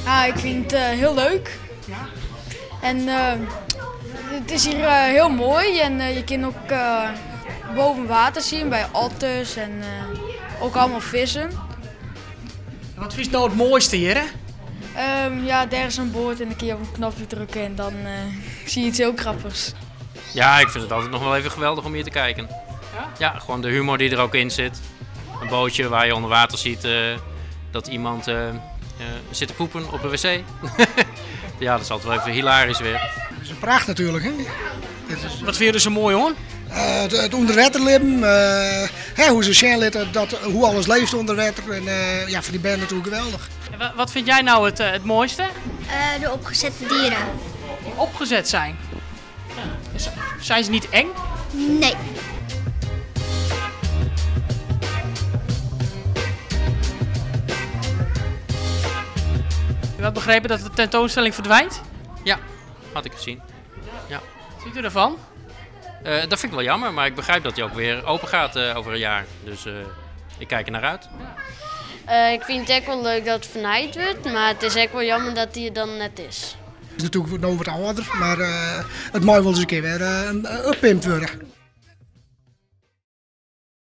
Ah, ik fyn it hiel leuk. En it is hjir hiel moai en je kinne ek boven water sjen by otters en ek allemaal fissen. Wat fynst no it moaiste hjir? Ja, dêr is in boat en dan kinne je op in knopje drukke en dan zie je iets heel grappigs. Ja, ik vind het altijd nog wel even geweldig om hier te kijken. Ja? Ja, gewoon de humor die er ook in zit. Een bootje waar je onder water ziet dat iemand zit te poepen op een wc. Ja, dat is altijd wel even hilarisch weer. Het is een pracht natuurlijk. Hè? Het is, Wat fine je der sa moai oan? It ûnderwetterlibben, hè, hoe se sjen litte dat, hoe alles leeft ûnder wetter. En ja, foar dy bern natuerlik geweldich. En wat fyn jij no it moaiste? De opgezette dieren. Die opgezet zijn? Ja. Zijn ze niet eng? Nee. U had begrepen dat de tentoonstelling verdwijnt? Ja, had ik gezien. Ja. Wat vindt u ervan? Dat vind ik wel jammer, maar ik begrijp dat hij ook weer open gaat over een jaar. Dus ik kijk er naar uit. Ik fyn it ek wol leuk dat it fernijd wurdt, mar it is ek wol jammer dat dy der dan net is. It is natuerlik no wat âlder, mar it mei wolris in kear wer oppimpt wurde.